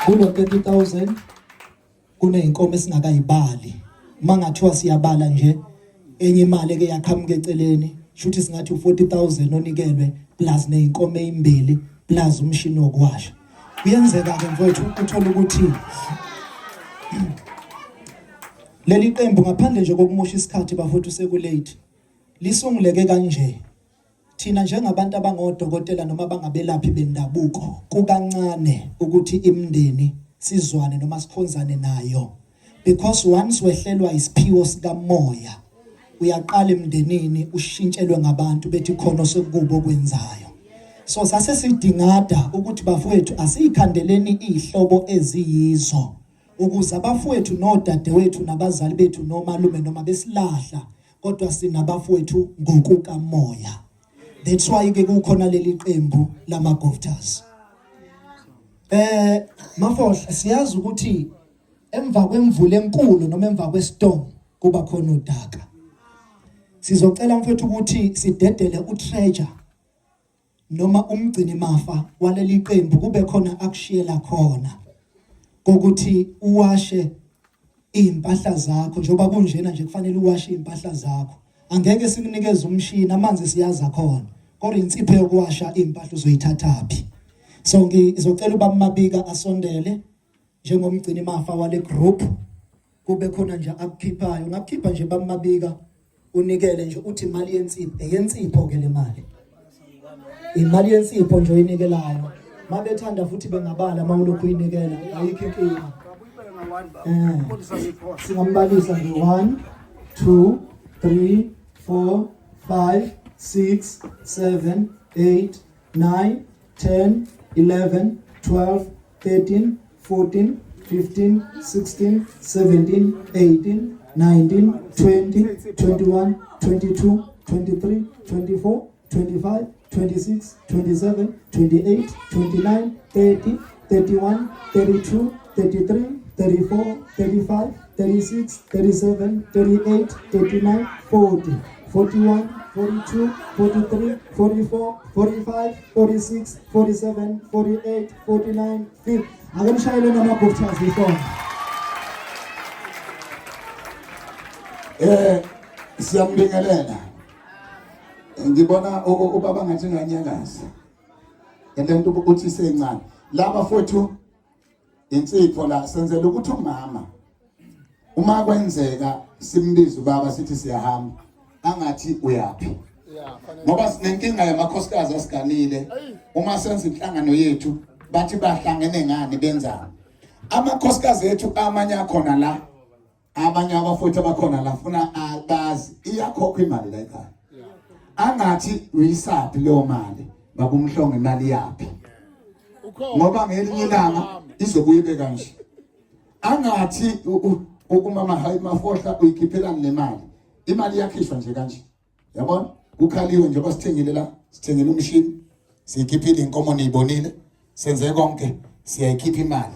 Kulo 30000 kuneyinkomo esingakayibali. Mangathiwa siyabala nje enye imali eke yaqhamuka eceleni, shuthi singathi u40000 onikelwe plus nezinkomo ezimbili plus umshini wokuwasha. Kuyenzeka ke mfowethu uthola ukuthi leli qembu ngaphandle nje kokumosha isikhathi bafowethu sekulate lisunguleke kanje. Thina njengabantu abangodokotela noma abangabelaphi bendabuko kukancane ukuthi imindeni sizwane noma sikhonzane nayo because once wehlelwa isiphiwo sikamoya uyaqala emndenini ushintshelwe ngabantu bethi khona osekubo okwenzayo. So sase sidingada ukuthi bafowethu asiyikhandeleni izihlobo eziyizo ukuze abafowethu nodadewethu nabazali bethu nomalume noma besilahla kodwa sinabafowethu ngokukamoya. That's why ke kukhona leli qembu lama Govters. Mafohla siyazi ukuthi emva kwemvula enkulu noma emva kwestorm kuba khona udaka. Sizocela mfethu ukuthi sidedele uTreasure noma umgcini mafa waleli qembu kube khona akushiyela khona kokuthi uwashe izimpahla zakho njengoba kunjena nje kufanele uwashe izimpahla zakho. Angeke sikunikeze umshini, amanzi siyaza khona, kodwa insipho yokuwasha izimpahla uzoyithathaphi? So ngizocela ubaba Mabika asondele njengomgcini mafa wale group, kube khona nje akukhiphayo. Ungakukhipha nje baba Mabika, unikele nje uthi imali yensipho, eyensipho ke le mali, imali yensipho nje oyinikelayo. Mabethanda futhi bengabala mawulokhu uyinikela, ayikho inkinga. Singambalisa nje 1 2 3 4 5 6 7 8 9 10 11 12 13 14 15 16 17 18 19 20 21 22 23 24 25 26 27 28 29 30 31 32 33 34 35 36 37 38 39 40 41 42 43 44 45 46 47 48 49 50. Ake nishayele nama-guptas ihlombe. Siyambingelela. Ngibona ubaba ngathi nganyakaza. Lento uthi isencane. Laba fowethu insipho la senzela ukuthi umama uma kwenzeka simbiza ubaba sithi siyahamba angathi uyaphi, ngoba sinenkinga yamakhosikazi asiganile. Uma senza inhlangano yethu bathi bahlangene ngani, benzani amakhosikazi ethu? Amanye akhona la, abanye abafowethu abakhona la funa abazi iyakhokhwa imali la ekhaya, angathi uyisaphi leyo mali babumhlongo, imali yaphi, ngoba ngelinye ilanga izobuye ibe kanje. Angathi umama hayi mafohla uyikhiphelani le mali, imali iyakhishwa nje kanje, yabona kukhaliwe njengoba sithengile la, sithengile umshini, siyikhiphile inkomo, niyibonile, senze konke, siyayikhipha imali.